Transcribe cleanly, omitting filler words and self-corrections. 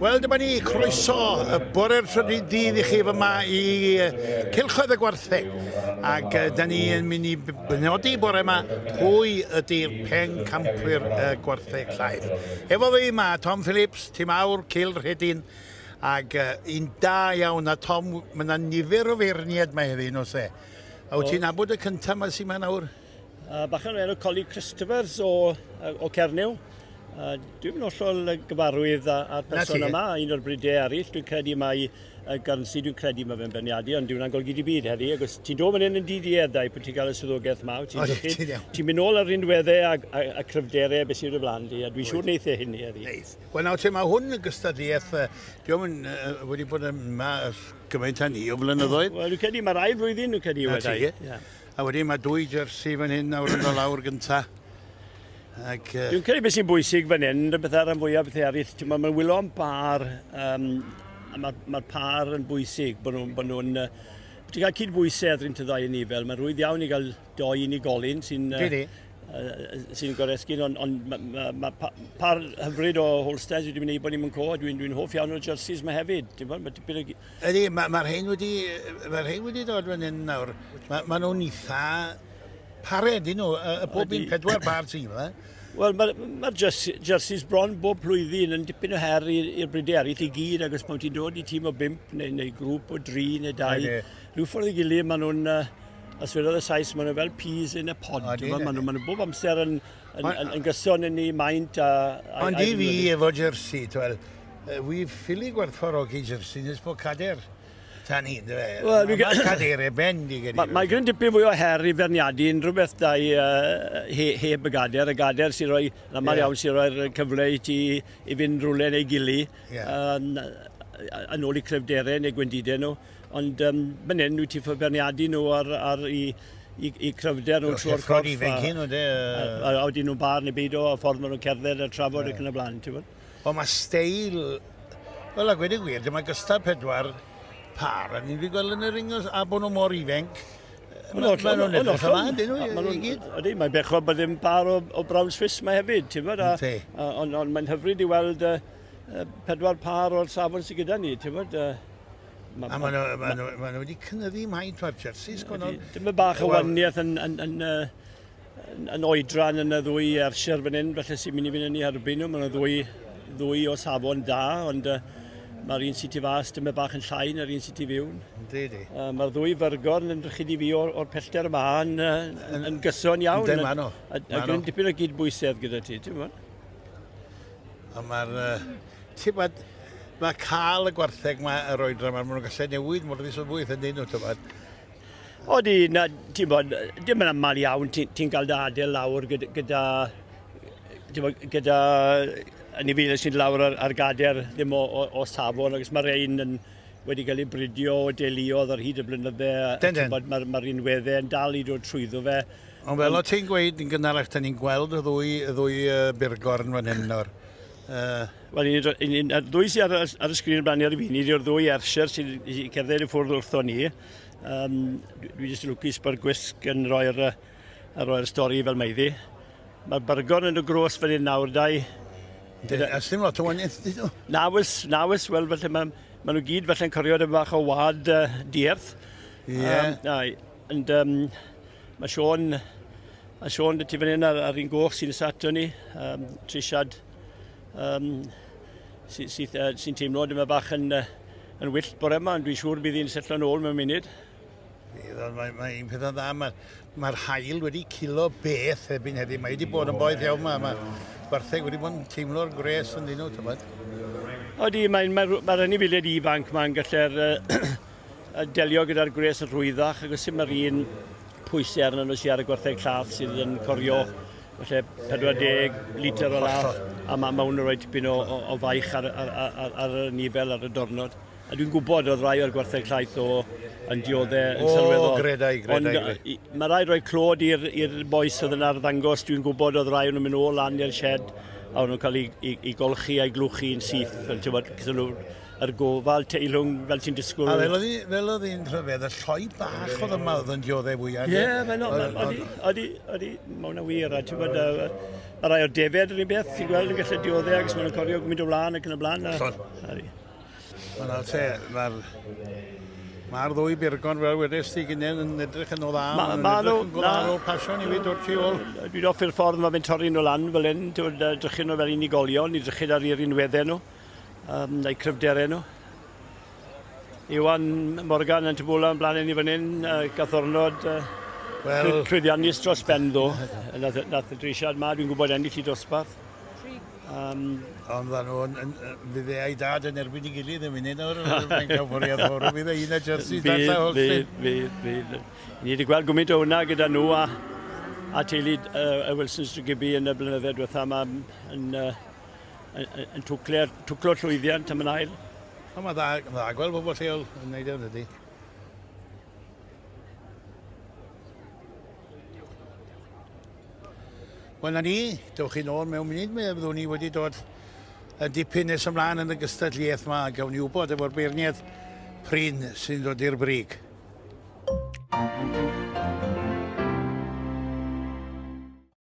Wel, dyma ni, croeso y bore'r trydydd dydd i chi fyma i Cylchoedd y Gwartheg. Ac da ni yn mynd i benodi bore yma pwy ydy'r pencampwyr y gwartheg llaeth. Efo fi mae Tom Phillips, Tîm Aur, Cil Rhedyn, ac un da iawn. A Tom, mae yna nifer o feirniaid mae heddi, nos e. A wyt ti'n nabod y cyntaf yma sy'n yma nawr? Bachan o'r enw Collie Christophers o, o Cernyw. Dwi'n mynd hollol gyfarwydd â'r person yma, un o'r bridiau eraill. Dwi'n credu mai uh, Guernsey, dwi'n credu mae fe'n berniadu, ond dwi'n golygu di byd heddi. Ac os ti'n dod fan hyn yn didieddau pan ti'n cael y swyddogaeth yma, ti'n ti, ti mynd nôl ar rinweddau a, a, a cryfderau beth sy'n rhywbeth di, a dwi'n siŵr neith e hynny heddi. Neith. Wel nawr te, mae hwn yn gystadleuaeth, diolch yn wedi bod yma gymaint â ni o flynyddoedd. Wel, dwi'n credu mae'r ail flwyddyn, dwi'n credu. Na ti. Yeah. A wedyn mae dwy jersey fan hyn nawr yn dod lawr gynta. Ac, uh... Dwi'n credu beth sy'n bwysig fan hyn, rhywbeth ar ran fwyaf bethau eraill, ti'n mae'n wylo am bar, um, a mae'r ma par yn bwysig, bod nhw'n... Bod nhw'n uh, ti'n cael cydbwysedd rhwng y ddau nifel, mae'n rhwydd iawn i gael doi unigolyn sy'n uh, sy'n goresgyn, ond on, mae ma, ma par hyfryd o Holsters wedi mynd i bod ni'n mynd co, dwi'n dwi hoff iawn o'r jerseys yma hefyd. Ti'n bod, mae tipyn o... Ydy, mae'r ma rhain wedi, ma rhain wedi dod fan hyn nawr. Mae ma nhw'n eitha pare, dyn nhw, y bob un pedwar par tîm, e? Wel, mae'r ma jerseys bron bob blwyddyn yn dipyn o her i'r bridiau eraill i gyd, ac os pan ti'n dod i tîm o bump neu, neu grŵp o dri neu dau, rhyw ffordd i gilydd maen nhw'n uh, A swedodd y Sais, maen nhw fel peas in a pod. Maen nhw, ma nhw bob amser yn, yn, yn, yn gyson yn ei maint. A, a, Ond i fi efo jersey, twel, wi ffili gwerthfawrogi jersey nes bod cader tan hyn, dy fe. Wel, Mae cader e ben di gyda. Mae gen dipyn fwy o her i ferniadu unrhyw beth da i uh, he, heb y gader. Y gader sy'n rhoi, yn aml yeah. iawn sy'n rhoi'r cyfle i ti i fynd rhywle neu gili. Yeah. Uh, yn ôl i cryfderau neu gwendidau nhw. Ond um, fan hyn, wyt ti'n beirniadu nhw ar, ar i, i, i cryfder nhw trwy'r corff. I fenci nhw, de. A, a, a wedyn nhw'n bar neu beidio, a ffordd maen nhw'n cerdded a trafod ac yn y blaen, ti'n gwybod? Wel, mae steil... Wel, a gweud y gwir, dyma gystal pedwar par, a ni wedi gweld yn yr ringos, a bod nhw mor ifanc. Maen nhw'n edrych yma, dyn nhw i gyd. Ydy, mae'n bechod bod ddim par o, o Brown Swiss mae hefyd, ti'n gwybod? Ond on, mae'n hyfryd i weld uh, pedwar par o'r safon sydd gyda ni, ti'n gwybod? Uh, Ma, a maen nhw, ma nhw, ma nhw wedi cynyddu maint mae'r jerseys. Dim y bach o waniaeth yn, yn, yn, yn, yn oedran yn y ddwy Ayrshire fan hyn, felly sy'n mynd i fynd yn ei herbyn nhw. Maen nhw ddwy, ddwy o safon da, ond uh, mae'r un sy'n tu fas dim y bach yn llai na'r un sy'n tu fiwn. Yndi, di. Uh, mae'r ddwy fyrgorn yn drychyd i fi o'r, or pellter yma yn, yn, yn gyson iawn. Yndyn, maen nhw. A, a, a dipyn o gyd-bwysedd gyda ti, ti'n gwybod? A mae'r... Uh, Ti'n bod, mae cael y gwartheg ma, yr oedran ma, maen nhw'n gallu newid mor ddis o bwyth yn dyn nhw, ti'n bod. Odi, na, ti'n bod, dim yn aml iawn ti'n ti cael dy adael lawr gyda, gyda, ti'n gyda anifeiliaid sy'n lawr ar, ar gader ddim o, o, o safon, ac mae rhain yn wedi cael eu bridio o deuluodd ar hyd y blynydde. Den, den. Mae'r ma rinweddau yn dal i dod trwyddo fe. Ond fel o ti'n gweud yn gynharach, da ni'n gweld y ddwy, y ddwy uh, burgorn fan hyn nawr. Uh, Wel, un, un, un, y ddwy sydd ar, ar y sgrin blaen ar y funud yw'r ddwy Ayrshire sy'n cerdded i ffwrdd wrtho ni. Um, dwi jyst yn lwcus bod gwisg yn rhoi'r yn rhoi'r stori fel mae iddi. Mae'r byrgon yn y gros fan hyn nawr, dau. A sy'n lot o waniaeth, dyn nhw? Nawys, nawys, wel, felly mae, mae nhw gyd felly'n corio dim bach o wad uh, dierth. Ie. Yeah. Um, and, um, mae Sean, mae Sean dy ti fan hyn ar, ar un goch sy'n nesaf ato ni, um, Trisiad, um, sy'n sy, sy, sy teimlo dyma bach yn, yn wyllt bore yma, ond dwi'n siŵr bydd hi'n setlo nôl mewn munud. Bydd, ond mae, mae un peth yn dda, mae'r mae haul wedi cilo beth erbyn heddiw. Mae wedi bod yn boeth iawn yma. Mae gwartheg wedi bod yn teimlo'r gwres yn dyn nhw, tybed. Odi, mae'r mae, mae, mae anifeiliaid ifanc mae'n gallu'r uh, delio gyda'r gwres yn rhwyddach, ac os dim yr un pwysau arnyn nhw sydd ar y gwartheg llath sydd yn corio falle 40 litr o lath, a mae ma hwn yn rhoi tipyn o, o, o faich ar, ar, ar, ar y nifel ar y dornod. A dwi'n gwybod oedd rai o'r gwartheg llaeth o yn dioddau yn sylweddol. O, gredai, gredai. Ond mae rai rhoi clod i'r bois oedd yn arddangos. Dwi'n gwybod oedd rai o'n nhw'n mynd ôl lan i'r shed a o'n nhw'n cael ei, ei, ei golchi a'i glwchu yn syth. Fel, ti'n bod, nhw yr gofal teilwng fel ti'n disgwyl. A fel oedd hi, fel oedd hi'n rhyfedd, y lloi bach oedd yma oedd yn dioddef fwyaf. Ie, yeah, odi, odi, odi, mae hwnna wir. A ti'n gwybod, mae rai o'r defed yr un beth, ti'n gweld yn gallu dioddef, ac maen nhw'n corio mynd o flaen ac yn y blaen. Hollol. Wel nawr te, mae'r Mae'r ddwy burgon fel wedes ti gynnen yn edrych yn o dda. Ma, ma nhw, na. O'r passion i fi dod tu ôl. Dwi'n hoffi'r ffordd mae fe'n torri nhw lan fel hyn, dwi'n drychu nhw fel unigolion, i drychu ar i'r unweddau nhw, neu cryfderau nhw. Iwan Morgan yn Tybwla yn blaen i fan hyn, gath ornod well, llwyddiannus dros ben ddo. Nath, nath y drisiad ma, dwi'n gwybod ennill i dosbarth. Ond dda nhw, fydd e a'i dad yn erbyn ei gilydd yn munud nawr, mae'n cael fwriad fawr, fydd e un a jersey dad a holl. Fydd, fydd, fydd. Ni wedi gweld gwmynt o hwnna gyda nhw a, a teulu y Wilsons Drigibi yn y blynyddoedd diwetha yma yn, yn, yn twclo, twclo llwyddiant am yn ail. Ond mae dda, dda gweld bobl lleol yn gwneud e, ydy. Wel, na ni, dewch chi nôl mewn munud, mi fyddwn ni wedi dod yn dipyn nes ymlaen yn y gystadleuaeth yma, a gawn ni wybod efo'r beirniaid prin sy'n dod i'r brig.